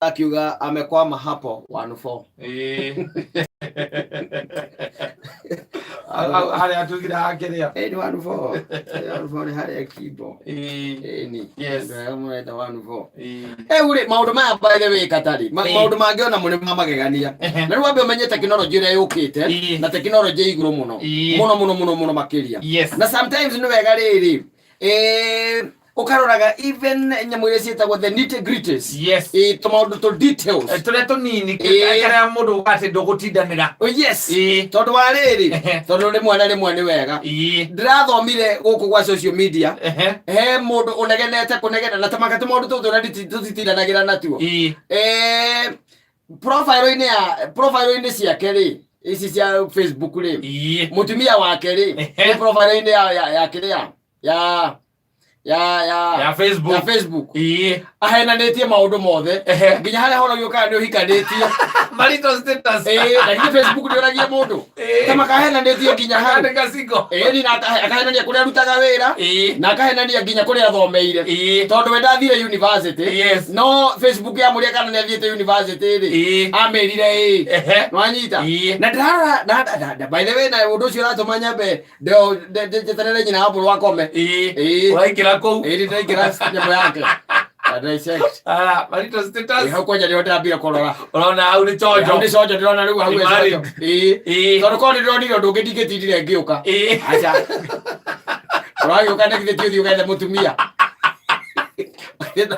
Akiuga amekwama hapo 14. Ĩĩ. Harĩa atugire hakĩrĩa. Ĩĩ nĩ 14. 14 nĩ harĩa Kimbo. Ĩĩ. Ĩĩ ni. Yes. Andũ arĩa mareta 14. Ĩĩ. Rĩu rĩ maũndũ maya by the way katarĩ Ĩĩ. maũndũ mangĩ ona mo nĩ ma magegania. Ehe. Na rĩu wambe ũmenye tekinoronjĩ ĩrĩa yũkĩte Ĩĩ. na tekinoronjĩ ĩ igũrũ mũno. Ĩĩ. Mũno mũno mũno mũno makĩria. Yes. Na sometimes nĩ wega rĩrĩ ũkaroraga even nyamũ iria ciĩtagwo the nitty gritties. Yes. Tũmaũndũ tũ details. Tũrĩa tũnini Ĩĩ. karĩa mũndũ atĩ ndũgũtindanĩra. Oh, yes. Ĩĩ. Tondũ wa rĩrĩ Ehe. tondũ rĩmwe na rĩmwe nĩ wega. Ĩĩ. Ndĩrathomire gũkũ gwa social media Ehe. he mũndũ ũnegenete kũnegena na tamaka tũmaũndũ tũu tũrĩa tũtitindanagĩra natuo. Ĩĩ. Profile-inĩ ya profile-inĩ ciake rĩ ici cia Facebook rĩ Ĩĩ. mũtumia wake rĩ Ehe. nĩ profile-inĩ ya kĩrĩa ya ya ya Ya Facebook. ya Facebook Ĩĩ. ahenanĩtie maũndũ mothe Ehe. nginya harĩa horagio kana nĩ ũhikanĩtie. Marital status. Ĩĩ, na githĩ Facebook ndĩũragia mũndũ? Ĩĩ. Ta makahenanĩtie nginya hau. Akandĩka single. Ĩĩ ni na akahenania kũrĩa arutaga wĩra Ĩĩ. na akahenania nginya kũrĩa athomeire Ĩĩ. tondũ we ndathire university. Yes. No Facebook yamũria kana nĩ athiĩte university rĩ Ĩĩ. amĩrire ĩĩ. Ehe. Nwanyita Ĩĩ. na ndĩrarora by the way na ũndũ ũcio ũratũma nyambe njeterere nyina wa mbũrũ akome. Ĩĩ. Ĩĩ. Ũraingĩra kũu. Ĩĩ ndĩraingĩra nyamũ yake. Dissect. Ah, marital status. Ĩĩ, hau kwanja nĩho ndĩrambire kũrora. Ũrona hau nĩ Hau chonjo. nĩ conjo ndĩrona rĩu hau Nĩ ĩ married. conjo. Ĩĩ. Ĩĩ. Tondũ korwo nĩndĩronire ũndũ ũngĩ ndingĩtindire ngĩũka. Ĩĩ. Aca. Ũragĩũka nĩ githĩ ti ũthiĩ ũgethe mũtumia.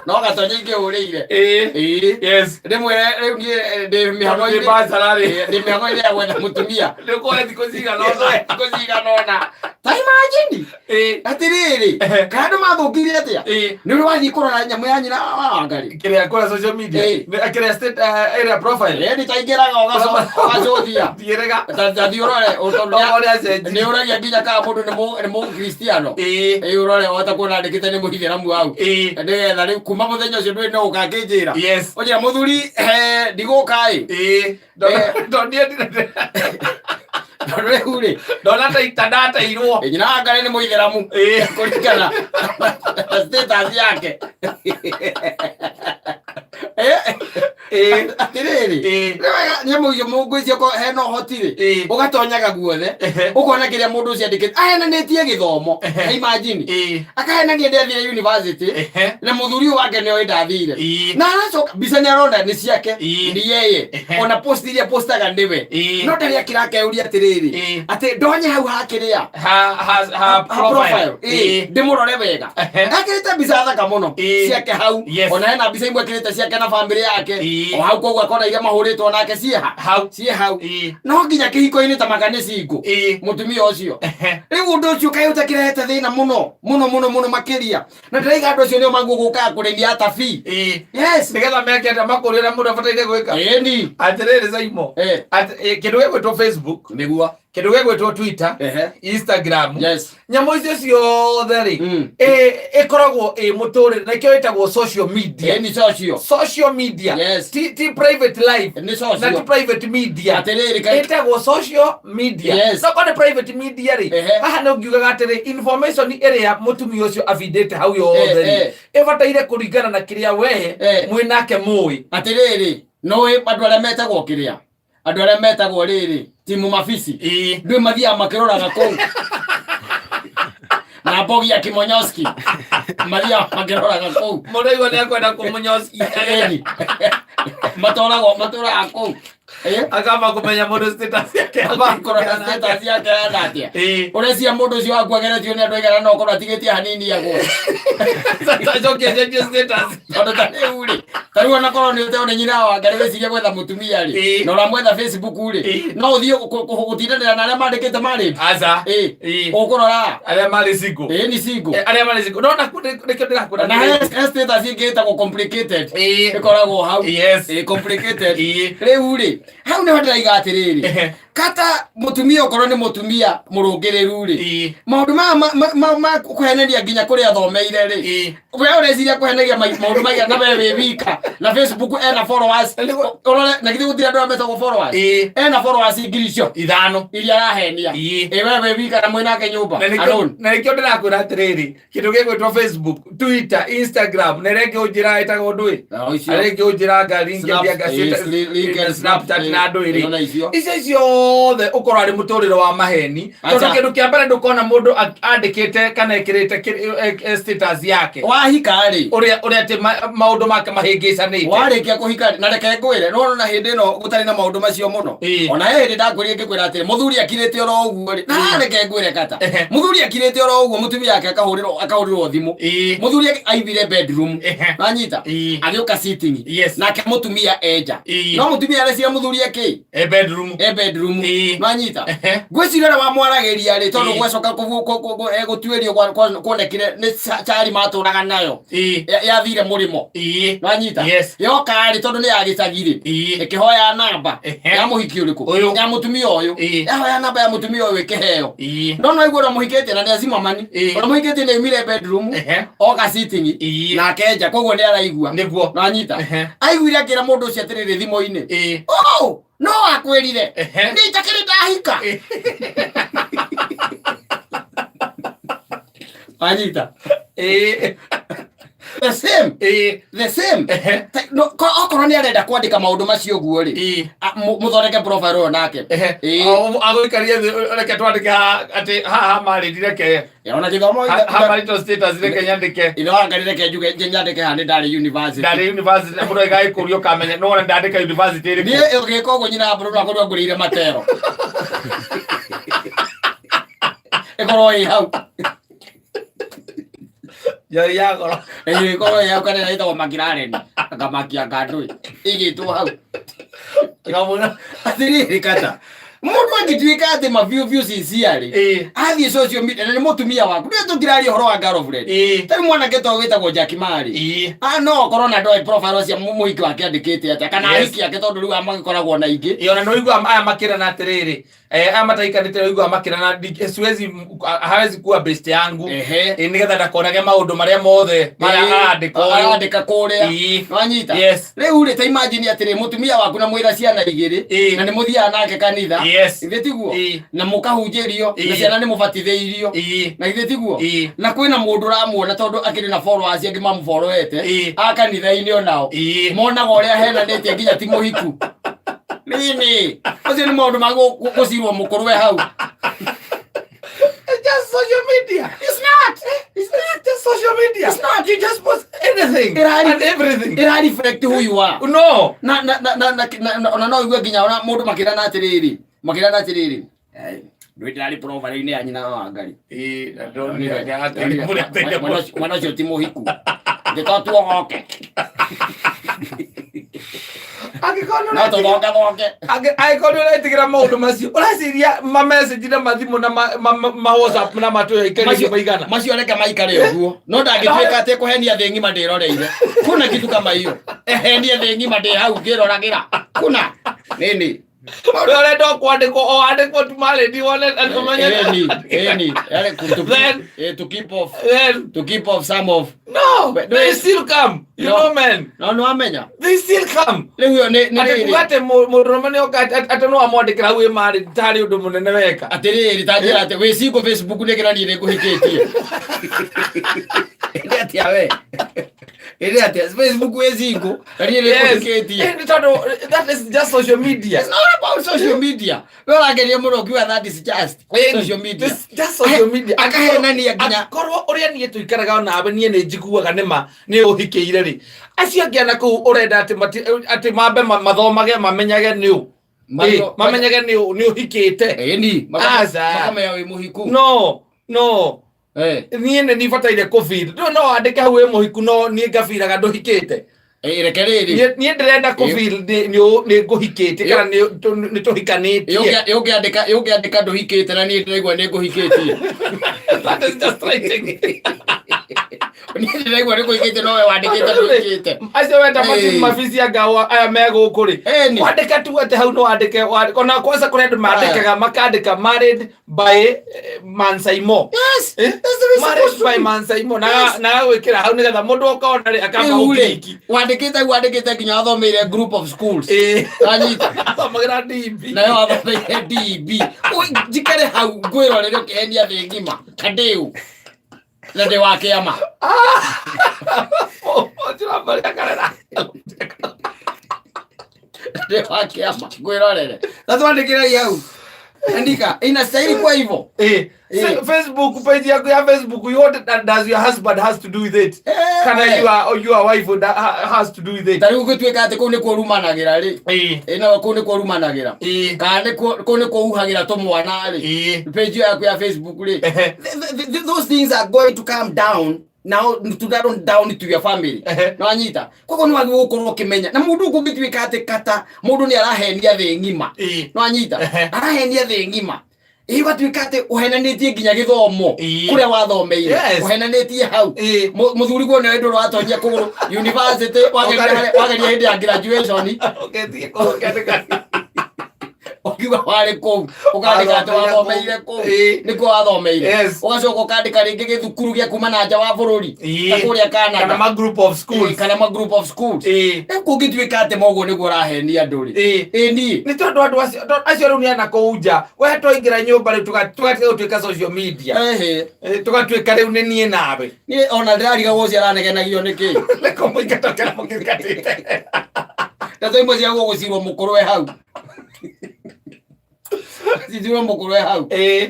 No gatonye ingĩhũrĩire. Ĩĩ. Ĩĩ. Yes. Rĩmwe rĩu niĩ ndĩ Nĩ mĩhang'o-inĩ. bachelor rĩ. Ĩĩ, ndĩ mĩhang'o-inĩ ya gwetha mũtumia. Nĩ ũkuoya thikũ cigana ũna. Thikũ cigana ũna. Ta imagine. Ĩĩ. Atĩrĩrĩ, kana andũ mathũkirie atĩa? Ĩĩ. Nĩ ũrĩ wathiĩ kũrora nyamũ ya nyina wa Ngarĩ? Kĩrĩa kũrĩa social media. Ĩĩ. Nĩ- Kĩrĩa state area profile. Ĩĩ, nĩ taingĩraga ũgacũthia. Thiĩrĩga. Ta thiĩ ũrore tondũ Okorwo nĩ acenjirie. nĩ ũragia nginya kana mũndũ nĩ mũkristiano. Ĩĩ. Ĩĩ, ũrore wahota kuona andĩkĩte nĩ mũithĩramu hau. Ĩĩ. Nĩgetha rĩu kuma mũthenya ũcio ndũrĩ no ũkangĩnjĩra. Yes. Ũnjĩra mũthuri ndigũka ĩ. Ĩĩ. Ndonire Tondũ rĩu rĩ ndona ta ita ndateirwo. Nyina wa Ngarĩ nĩ mũithĩramu. Ĩĩ. Kũringana na status yake. Ĩĩ. Atĩrĩrĩ. Ĩĩ. Nĩ wega nyamũ icio mũngũ icio ko hena ũhoti rĩ Ĩĩ. ũgatonyaga guothe Ehe. ũkona kĩrĩa mũndũ ũcio andĩkĩte ahenanĩtie gĩthomo. Ehe. Imagine. Ĩĩ. Akahenania ndĩathire university Ehe. na mũthuri ũyũ wake nĩoĩ ndathire. Ĩĩ. Na aracoka mbica nĩ arona nĩ ciake. Ĩĩ. Nĩ yeye. Ehe. Ona post iria postaga nĩwe. Ĩĩ. No ndarĩ akĩrakeuria atĩrĩrĩ Ĩĩ. atĩ ndonye hau hakĩrĩa Ha ha ha ha profile. profile. Ĩĩ, ndĩmũrore wega. Ehe. Ekĩrĩte mbica thaka mũno Ĩĩ. ciake hau. Yes. Ona hena mbica imwe ekĩrĩte ciake na bamĩrĩ yake. Ĩĩ. O hau koguo akona iria mahũrĩtwo nake ciĩha. Hau. Ciĩ hau. Ĩĩ. No nginya kĩhiko-inĩ ta maka nĩ single. Ĩĩ. Mũtumia ũcio. Ehe. Rĩu ũndũ ũcio kaĩ ũtakĩrehete thĩna mũno mũno mũno mũno makĩria. Na ndĩraiga andũ acio nĩo magũgũkaga kũrĩmia atabii. Ĩĩ. Yes. Nĩgetha meke atĩa makũria ũrĩa mũndũ abataire gwĩka. Ĩni. Atĩrĩrĩ Saimo. Eh. Atĩ kĩndũ gĩgwĩtwo Facebook, Nĩguo. kĩndũ gĩgwĩtwo Twitter, Ehe. Instagram, Yes. nyamũ icio ciothe rĩ ĩkoragwo ĩ mũtũrĩre na ikĩo ĩtagwo social media. Ĩni social. Social media. Yes. Ti private life. Nĩ Na ti social. private media. Atĩrĩrĩ kaĩ Ĩtagwo social media. Yes. No korwo nĩ private media rĩ, Ehe. haha nĩ ũngiugaga atĩrĩ information ĩrĩa mũtumia ũcio abindĩte hau yothe rĩ, Eh, ĩbataire kũringana na kĩrĩa we Eh. mwĩ nake mũĩ. Atĩrĩrĩ, nũĩ andũ arĩa metagwo kĩrĩa? Andũ arĩa metagwo rĩrĩ timu mabisi. Ĩĩ. Ndũĩ mathiaga makĩroraga kũu. Na Mbogi ya Kimonyoski. Mathiaga makĩroraga kũu. Mũndũ aigua nĩ akwenda kũmũnyoski. Ĩni. Matũraga matũraga kũu. Akamba kũmenya mũndũ status yake. Kũrora status yake hana atĩa. Ĩĩ. Ũrecia mũndũ ũcio waku ageretio nĩ andũ aigana no ũkorwo atigĩtie hanini agwe. Acoke acenjie status. Tondũ ta rĩu rĩ, ta rĩu ona korwo nĩ ũteo nĩ nyina wa Ngarĩ wĩcirie gwetha mũtumia rĩ, Ĩĩ. na ũramwetha Facebook rĩ, Ĩĩ. no ũthiĩ gũtindanĩra na arĩa mandĩkĩte married. Aca. Ĩĩ. Ĩĩ. Ũkũrora. Arĩa marĩ single. Ĩĩ ni single. Arĩa marĩ single. No na nĩkĩo ndĩrakwĩra. Na he status ĩngĩ ĩtagwo complicated. Ĩĩ. Ĩkoragwo hau. Yes. Ĩĩ complicated. Ĩĩ. Rĩu rĩ, hau nĩho ndĩraiga atĩrĩrĩ. Ehe. Kata mutumia okorwo ni mutumia murungiriru ri, maundu maya ma kuheneria nginya kuria athomeire ri, we ureciria kuheneria maundu maiga na we wĩ wika na Facebook ena followers? Ũrore na githĩ gũtirĩ andũ arĩa metagwo followers? Ena followers ngiri icio 5 iria arahenia. Ĩ we wĩ wika na mwĩnake nyũmba alone. Na nĩkĩo ndĩrakwĩra atĩrĩrĩ, kĩndũ gĩgwĩtwo Facebook, Twitter, Instagram, na ĩrĩa ĩngĩ ũnjĩra ĩtagwo ndũĩ, Na icio. arĩa ĩngĩ ũnjĩra ngari Snap, ngĩambia LinkedIn, Snapchat na ndũĩ ĩno na rĩ, icio. icio ciothe ũkorwo arĩ mũtũrĩre wa maheni, tondũ Acha. kĩndũ kĩa mbere ndũkona mũndũ andĩkĩte kana ĩkĩrĩte status yake Wahika rĩ, ũrĩa atĩ maũndũ make mahĩngĩcanĩte. Warĩkia kũhika rĩ, na reke ngwĩre, nĩwona na hĩndĩ ĩno gũtarĩ na maũndũ macio mũno, ona he hĩndĩ ndakwĩrire ngĩkwĩra atĩrĩ, mũthuri akirĩte oro ũguo rĩ, na reke ngwĩre kata, mũthuri akirĩte oro ũguo, mũtumia wake akahũrĩrwo thimũ. Mũthuri aithire bedroom, nanyita, agĩũka sitting, nake mũtumia enja. No mũtumia areciria mũthuri akĩ E bedroom. E bedroom. Nanyita. Ngwĩciria ũrĩa wamwaragĩria rĩ, tondũ gwacoka gũtuĩrio kuonekire nĩ cari matũraga nayo yathire mũrĩmo. Nwanyita? Yes. Yoka rĩ, tondũ nĩ ya gĩcagi rĩ, ĩkĩhoya namba ya mũhiki ũrĩkũ? Ũyũ. Ya mũtumia ũyũ. Yahoya namba ya mũtumia ũyũ, ĩkĩheo. No no aigua ũrĩa mũhikĩtie na nĩ acimamani, ũrĩa mũhikĩtie nĩ aumire bedroom, oka sitting, nake nja, koguo nĩ araigua. Nwanyita? Aiguire akĩra mũndũ ũcio atĩrĩrĩ thimũ-inĩ, "Oh, no akwĩrire nĩ njakĩrĩ ndahika." Wanyita? The same. The same. No, okorwo nĩ arenda kwandĩka maũndũ macio ũguo rĩ, mũthondeke profile ĩyo nake. Agũikaria thĩ, reke twandĩke atĩ haha married, reke Ona gĩthomo ha marital status, reke nyandĩke. Ithe wa Ngai, reke njuge nyandĩke haha nĩ ndarĩ university. Ndarĩ university, na mũndũ agagĩkũria ũkamenya no wona ndandĩka university ĩrĩkũ. Niĩ ũgĩka ũguo, nyina wa mbũrũ akorirwo angũrĩire matero ĩkorwo ĩ hau. Njohi ya goro. Ĩ, ĩkorwo ĩ hau, kana ĩtagwo makirareni akamakia ngandũĩ ĩgĩtwo hau. Kamũra. Atĩrĩrĩ, kata mũndũ angĩtuĩka atĩ mabiũ biũ sincerely athiĩ social media na nĩ mũtumia waku, nĩ tũkiraria ũhoro wa girlfriend, tarĩu mwanake to wĩtagwo Jack Mari, ah, no okorwo na ndoĩ profile cia mũhiki wake andĩkĩte atĩa, kana ahiki ake, tondũ rĩu magĩkoragwo na ingĩ. Ona nĩ ũigua aya makĩrana atĩrĩrĩ, aya mataikanĩte ũigua makĩrana, siwezi, hawezi kuwa best yangu. Nĩgetha ndakonage maũndũ marĩa mothe marĩa arandĩka ũyũ. Arandĩka kũrĩa. Wanyita? Yes. Rĩu rĩ, ta imagine atĩrĩ, mũtumia waku na mwĩra ciana igĩrĩ, na nĩ mũthiaga nake kanitha, githĩ tiguo? Na mũkahunjĩrio, na ciana nĩ mũbatithĩirio, na githĩ tiguo? Na kwĩna mũndũ ũramuona, tondũ akĩrĩ na followers angĩ mamũfollowete a kanitha-inĩ, onao monaga ũrĩa henanĩtie nginya ti mũhiku nini. Macio nĩ maũndũ ma gũcirwo mũkũrwe hau. It's just social media. It's not. It's not just social media. It's not. You just post anything and everything. Ĩra reflect who you are. No. Na ona no igue nginya ona mũndũ makĩrana atĩrĩrĩ, ndũĩ ndĩrarĩ profile-inĩ ya nyina wa Ngai. Na ndonire atĩ mũrĩa Mwana ũcio ti mũhiku, ngĩto tuogoke. Angĩkorwo No tũthongathonge. Angĩkorwo nĩ ũretigĩra maũndũ macio, ũreciria ma message na mathimũ na ma WhatsApp na matũ ikaria maigana? Macio reke maikare ũguo, no ndangĩtuĩka atĩ kũhenia thĩ ng'ima ndĩroreire. Kuna kitu kama hiyo ehenie thĩ ng'ima ndĩ hau ngĩroragĩra kuna nini? Ũrĩa ũrenda o kwandĩkwo, o andĩkwo tu married, wone ũmenye. Eni yale to keep off to keep off some of No, But they still come. You No. know men, No nĩ wamenya. They still come. Rĩu ĩyo nĩ Atĩ rĩrĩ. kuga atĩ mũndũrũme nĩ oka atĩ no amwandĩkĩra hau ĩ married tarĩ ũndũ mũnene weka. Atĩrĩrĩ, ta njĩra atĩ wĩ single Facebook nĩ kĩraniĩ nĩ ngũhikĩtie. Ĩndĩ atĩa we? Ĩndĩ atĩa Facebook wĩ single na niĩ nĩ ngũhikĩtie? Nĩ tondũ that is just social media. It's not about social media. We ũrangeria mũno ũkiuga that is just social media. This just social media. Akahenania nginya Akorwo ũrĩa niĩ tũikaraga nawe, niĩ nĩ njiguaga nĩma nĩ ũhikĩire rĩ, acio angĩ ana kũu ũrenda atĩ atĩ mambe mathomage mamenyage nĩ ũ. Mamenyage nĩ ũhikĩte. Ĩni. Aca. Makamenya wĩ mũhiku. No, no. Niĩ nĩ nibataire kũfeel. No no andĩke hau wĩ mũhiku, no niĩ ngabiraga ndũhikĩte. Ĩ, reke rĩrĩ Niĩ ndĩrenda kũ feel nĩ ngũhikĩtie kana nĩ tũhikanĩtie. Ũngĩandĩka ndũhikĩte na niĩ ndĩraigua nĩ ngũhikĩtie. That is just writing. Niĩ ndĩraigua nĩ ngũhikĩtie no we wandĩkĩte ndũhikĩte. Acio wenda mabici anga aya me gũkũ rĩ. Ĩni. Wandĩka tu atĩ hau no wandĩke ona kwanza kũrĩ andũ mandĩkaga makandĩka married by Mansaimo. Yes. Eh? That's the way it's Married supposed to by be. Mansaimo na na gwĩkĩra hau nĩgetha mũndũ okona rĩ akamba Rĩu rĩ, gũkiriki. wandĩkĩte nginya wathomeire group of schools. Ĩĩ. Wanyita. Athomagĩra DB. Nayo wathomeire DB. Ui, njikare hau ngwĩrorere ũkĩhenia thĩ ng'ima kandĩu na ndĩ wa kĩama. Njĩra marĩa karera. Ndĩ wa kĩama ngwĩrorere. Na twandĩkĩrei hau. Andika, inastahili kuwa hivyo. Eh, Facebook page yaku ya Facebook, you what that does your husband has to do with it? Kana your wife that has to do with it? Ta rĩu gũtuĩka atĩ kũu nĩkuo rumanagĩra rĩ. Ĩ no kũu nĩkuo rumanagĩra. Kana nĩkuo kũu nĩkuo uhagira tũmwana rĩ. Page ĩyo yaku ya Facebook rĩ. Those things are going to come down now to down to your family. Nĩwanyita? Koguo nĩ wagĩrĩirwo gũkorwo ũkĩmenya na mũndũ kũngĩtuĩka atĩ kata mũndũ nĩ arahenia thĩ ng'ima. Nĩwanyita? Arahenia thĩ ng'ima. Ĩ ũgatuĩka atĩ ũhenanĩtie nginya gĩthomo kũrĩa wathomeire. Ũhenanĩtie hau. Mũthuri guo nĩ ndũrũ watonyia kũgũrũ university wageria wageria hĩndĩ ya graduation. Ũgĩthiĩ kũu ũkĩandĩka. Ũkiuga warĩ kũu ũkandĩka atĩ wathomeire kũu. Nĩkuo wathomeire. Ũgacoka ũkandĩka rĩngĩ gĩthukuru gĩa kuma na nja wa bũrũri. Ta kũrĩa Canada. Kana ma group of schools. Kana ma group of schools. Rĩu kũngĩtuĩka atĩ moguo nĩguo ũrahenia andũ rĩ. Ĩ niĩ. Nĩ tondũ andũ acio tondũ acio rĩu nĩ ana kũu nja. We twaingĩra nyũmba rĩu tũgatiga gũtuĩka social media. Tũgatuĩka rĩu nĩ niĩ nawe. Niĩ ona ndĩrarigagwo ũcio aranegenagio nĩkĩ. Nĩ kũmũingata kĩrĩa mũkĩingatĩte. Ndeto imwe cia gũgũcirwo mũkũrwe hau. Cicirwo mũkũrwe hau.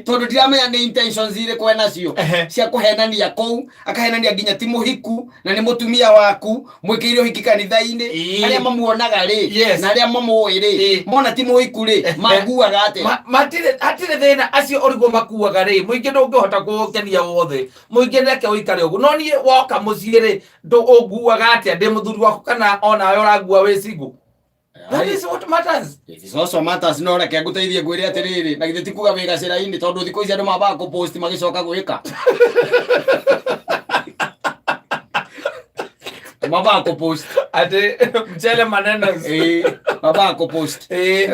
Tondũ ndiramenya nĩ intentions irĩkũ enacio cia kũhenania kũu, akahenania nginya ti mũhiku na nĩ mũtumia waku mwĩkĩire ũhiki kanitha-inĩ. Arĩa mamuonaga rĩ, na arĩa mamũĩ rĩ, mona ti mũhiku rĩ, maguaga atĩa? Matirĩ, hatirĩ thĩna, acio ũrigwo makuaga rĩ, mũingĩ ndũngĩhota kũũkenia wothe. Mũingĩ reke ũikare ũguo. No niĩ woka mũciĩ rĩ, ũnguaga atĩa ndĩ mũthuri waku kana onawe ũrangua wĩ single? That is what matters. It is also matters, no reke ngũteithie ngwĩre atĩrĩrĩ, na githĩ ti kuga wĩ gacĩra-inĩ, tondũ thikũ ici andũ mambaga kũ-post magĩcoka gwĩka. Mambaga kũ-post. Atĩ mchele maneno. Ĩĩ, mambaga kũ-post.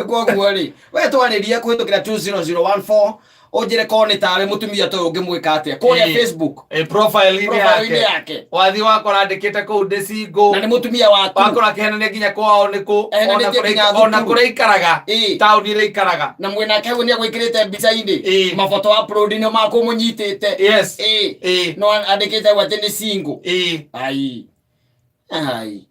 Koguo rĩ, we twarĩrie kũhĩtũkĩra 20014 ũnjĩre korwo nĩ tawe mũtumia ta ũyũ ũngĩmwĩka atĩa kũrĩa Facebook. Profile-inĩ Profile-inĩ yake. yake. Wathi wakora andĩkĩte kũu ndĩ single. Na nĩ mũtumia waku. Wakora akĩhenania nginya kwao nĩ kũ, Ehenanĩtie nginya ona thukuru. kũrĩa ikaraga. Taũni ĩrĩa ikaraga. Na mwĩnake hau nĩ agwĩkĩrĩte mbica-inĩ. Maboto upload nĩ makũmũnyitĩte. No andĩkĩte hau atĩ nĩ single. Ai. Ai.